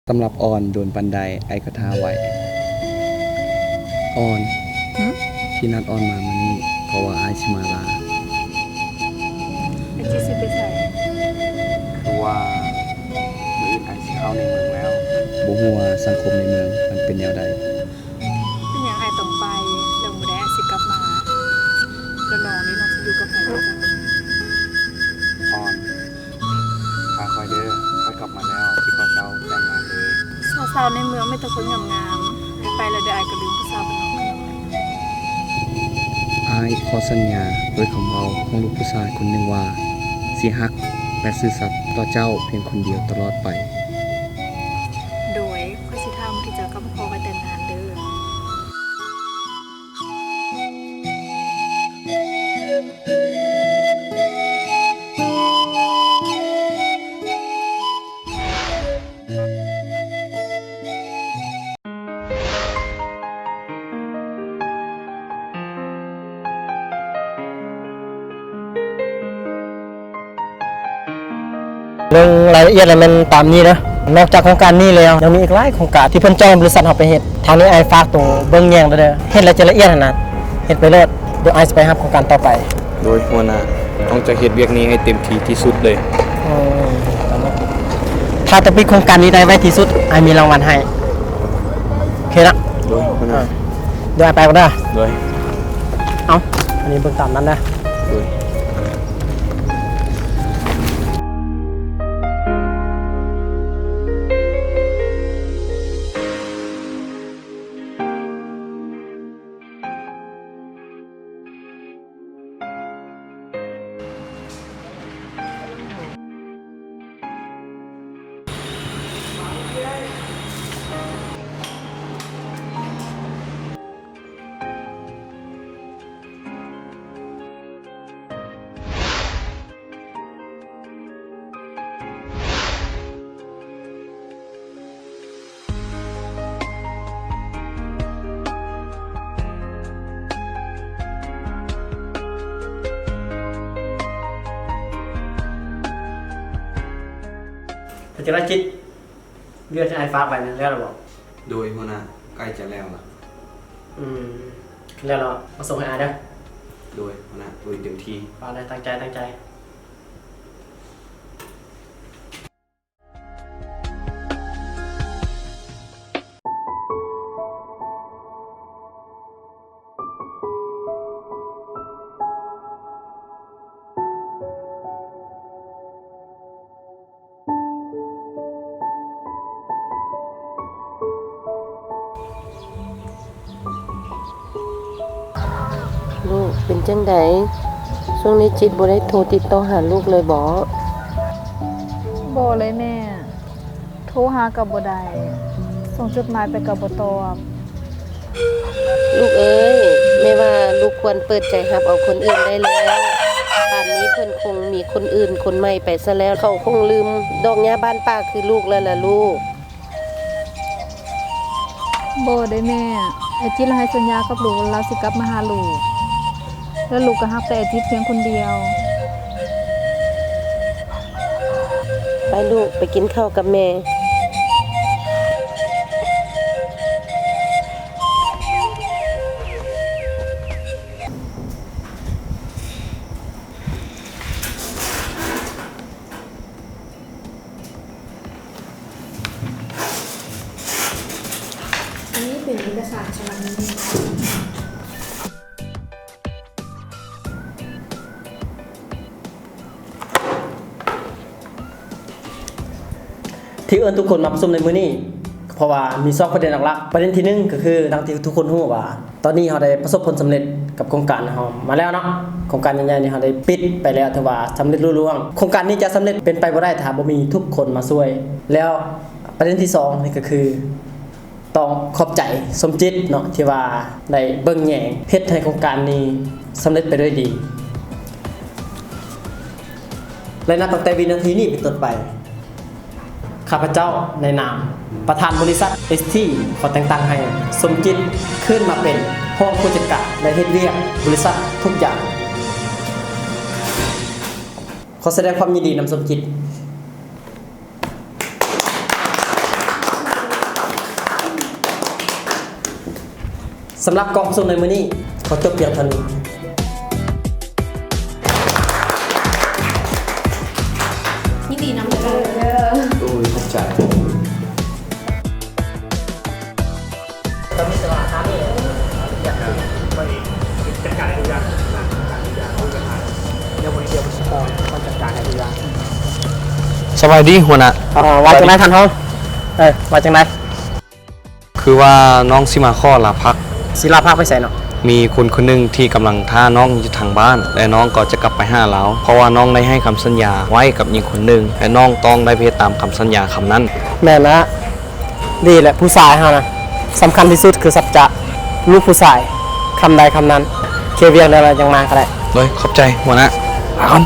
ສຳລັບອອນ ໂດນປານໃດ ອ້າຍກໍຖ້າໄວ້. ອອນ. ຫຶ? ທີ່ນັດອອນມາມື້ນີ້ ເພາະວ່າອ້າຍຊິມາລາ. ອ້າຍຈິດຊິໄປໃສ? ຄືວ່າ ມື້ອື່ນອ້າຍຊິເຂົ້າໃນເມືອງແລ້ວ. ບໍ່ຮູ້ວ່າສັງຄົມໃນເມືອງມັນເປັນແນວໃດ. ເປັນຫຍັງອ້າຍຕ້ອງໄປ? ແລ້ວມື້ໃດອ້າຍຊິກັບມາ? ແລ້ວນ້ອງເດ ນ້ອງຊິຢູ່ກັບໃຜ? ອອນ. ຖ້າຂ້ອຍເດີ ຂ້ອຍກັບມາແລ້ວ ຊິຂໍເຈົ້າແຕ່ງງານເລີຍ. ສາວໆໃນເມືອງມີແຕ່ຄົນງາມໆ. ໄປແລ້ວເດີ ອ້າຍກໍລືມຜູ້ສາວບ້ານນອກ. ອ້າຍຂໍສັນຍາດ້ວຍຄຳເວົ້າຂອງລູກຜູ້ຊາຍຄົນໜຶ່ງວ່າ ຊິຮັກ ແລະ ຊື່ສັດຕໍ່ເຈົ້າພຽງຄົນດຽວຕະຫຼອດໄປ. ໂດຍ ຂ້ອຍຊິຖ້າມື້ທີ່ເຈົ້າກັບມາຂໍຂ້ອຍແຕ່ງງານເດີ. ເບິ່ງລາຍລະອຽດແລ້ວແມ່ນຕາມນີ້ເດີ. ນອກຈາກໂຄງການນີ້ແລ້ວ ຍັງມີອີກຫຼາຍໂຄງການທີ່ເພິ່ນຈ້ອງໃຫ້ບໍລິສັດເຮົາໄປເຮັດ. ທາງນີ້ອ້າຍຝາກໂຕເບິ່ງແຍງເດີ ເຮັດແລ້ວຈະລະອຽດຫັ້ນນະ ເຮັດໄປໂລດ. ດຽວອ້າຍຊິໄປຮັບໂຄງການຕໍ່ໄປ. ໂດຍ ຫົວໜ້າ ນ້ອງຈະເຮັດວຽກນີ້ໃຫ້ເຕັມທີ່ທີ່ສຸດເລີຍ. ເອີ ຖ້າຕ້ອງປິດໂຄງການນີ້ໄດ້ໄວທີ່ສຸດ ອ້າຍມີລາງວັນໃຫ້. ໂອເຄນະ? ໂດຍ ຫົວໜ້າ. ເອີ ດຽວອ້າຍໄປກ່ອນເດີ. ໂດຍ. ເອົ້າ ອັນນີ້ເບິ່ງຕາມນັ້ນນະ. ໂດຍ. ເປັນຈັ່ງໃດຈິດ? ວຽກທີ່ອ້າຍຝາກໄວ້ນັ້ນແລ້ວລະບໍ? ໂດຍ ຫົວໜ້າ ໃກ້ຈະແລ້ວລະ. ອືມ ແລ້ວລະມາສົ່ງໃຫ້ອ້າຍເດີ. ໂດຍ ຫົວໜ້າ ລຸຍເຕັມທີ່. ຝາກເດີ ຕັ້ງໃຈ ຕັ້ງໃຈ. ລູກເປັນຈັ່ງໃດ? ຊ່ວງນີ້ຈິດບໍ່ໄດ້ໂທຕິດຕໍ່ຫາລູກເລີຍບໍ? ບໍ່ເລີຍແມ່. ໂທຫາກໍບໍ່ໄດ້, ສົ່ງຈົດໝາຍໄປກໍບໍ່ຕອບ. ລູກເອີຍ, ແມ່ວ່າລູກຄວນເປີດໃຈຮັບເອົາຄົນອື່ນໄດ້ແລ້ວ. ປານນີ້ເພິ່ນຄົງມີຄົນອື່ນຄົນໃໝ່ໄປຊະແລ້ວ. ເຂົາຄົງລືມດອກຫຍ້າບ້ານປ່າຄືລູກແລ້ວລະລູກ. ບໍ່ເດ້ແມ່, ອ້າຍຈິດລາວໃຫ້ສັນຍາກັບລູກວ່າລາວຊິກັບມາຫາລູກ. ແລ້ວລູກກໍຮັກແຕ່ອ້າຍຈິດພຽງຄົນດຽວ. ໄປລູກ, ໄປກິນເຂົ້າກັບແມ່. ອັນນີ້ເປັນເອກະສານສຳລັບມື້ນີ້. ທີ່ເອີ້ນທຸກຄົນມາປະຊຸມໃນມື້ນີ້ ເພາະວ່າມີສອງປະເດັນຫຼັກໆ. ປະເດັນທີໜຶ່ງກໍຄື ດັ່ງທີ່ທຸກຄົນຮູ້ວ່າ ຕອນນີ້ເຮົາໄດ້ປະສົບຜົນສຳເລັດກັບໂຄງການເຮົາມາແລ້ວເນາະ. ໂຄງການໃຫຍ່ໆນີ້ເຮົາໄດ້ປິດໄປແລ້ວ ຖືວ່າສຳເລັດລຸລ່ວງ. ໂຄງການນີ້ຈະສຳເລັດເປັນໄປບໍ່ໄດ້ ຖ້າບໍ່ມີທຸກຄົນມາຊ່ວຍ. ແລ້ວປະເດັນທີສອງນີ້ກໍຄື ຕ້ອງຂອບໃຈສົມຈິດເນາະ ທີ່ວ່າໄດ້ເບິ່ງແຍງ ເຮັດໃຫ້ໂຄງການນີ້ສຳເລັດໄປດ້ວຍດີ. ແລະ ນັບຕັ້ງແຕ່ວິນາທີນີ້ເປັນຕົ້ນໄປ ຂ້າພະເຈົ້າໃນນາມປະທານບໍລິສັດ ເອສທີ ຂໍແຕ່ງຕັ້ງໃຫ້ສົມຈິດຂຶ້ນມາເປັນຮອງຜູ້ຈັດການ ແລະ ເຮັດວຽກບໍລິສັດທຸກຢ່າງ. ຂໍສະແດງຄວາມຍິນດີນຳສົມຈິດ. ສຳລັບກອງປະຊຸມໃນມື້ນີ້ ຂໍຈົບພຽງເທົ່ານີ້. ຍິນດີນຳເດີ. ໂອ້ຍ ຂອບໃຈ. ສະບາຍດີຫົວໜ້າ. ເອີ ວ່າຈັ່ງໃດທ່ານຮອງ? ເອີ ວ່າຈັ່ງໃດ? ຄືວ່ານ້ອງຊິມາຂໍລາພັກ. ຊິລາພັກໄປໃສເນາະ? ມີຄົນຄົນໜຶ່ງທີ່ກຳລັງຖ້ານ້ອງຢູ່ທາງບ້ານ ແລະ ນ້ອງກໍຈະກັບໄປຫາລາວ ເພາະວ່ານ້ອງໄດ້ໃຫ້ຄຳສັນຍາໄວ້ກັບຍິງຄົນໜຶ່ງ ແລະ ນ້ອງຕ້ອງໄດ້ເຮັດຕາມຄຳສັນຍາຄຳນັ້ນ. ແມ່ນລະ. ດີແຫຼະ ຜູ້ຊາຍເຮົານະ ສຳຄັນທີ່ສຸດຄືສັດຈະ. ລູກຜູ້ຊາຍ ຄຳໃດຄຳນັ້ນ. ເຄວຽກແລ້ວລະຈັ່ງມາກໍໄດ້. ໂດຍ ຂອບໃຈຫົວໜ້າ. ລາກ່ອນ.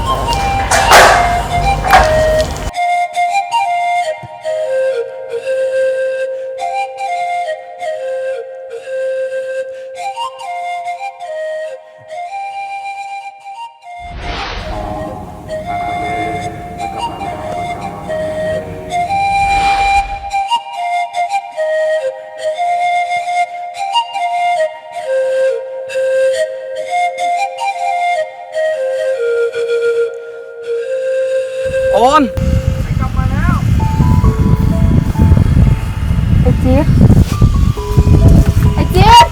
ອອນ ໄອ້ຈິບ ໄອ້ຈິບ.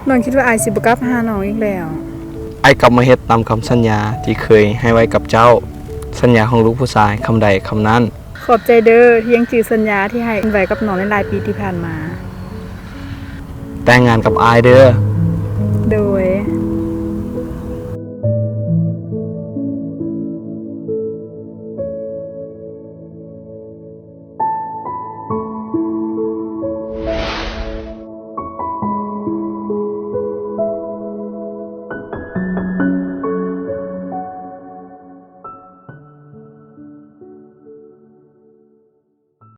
ນ້ອງຄິດວ່າອ້າຍຊິບໍ່ກັບຫານ້ອງອີກແລ້ວ. ອ້າຍກັບມາເຮັດຕາມຄຳສັນຍາທີ່ເຄີຍໃຫ້ໄວ້ກັບເຈົ້າ. ສັນຍາຂອງລູກຜູ້ຊາຍ ຄຳໃດຄຳນັ້ນ. ຂອບໃຈເດີ ທີ່ຍັງຈື່ສັນຍາທີ່ໃຫ້ໄວ້ກັບນ້ອງໃນຫຼາຍປີທີ່ຜ່ານມາ. ແຕ່ງງານກັບອ້າຍເດີ.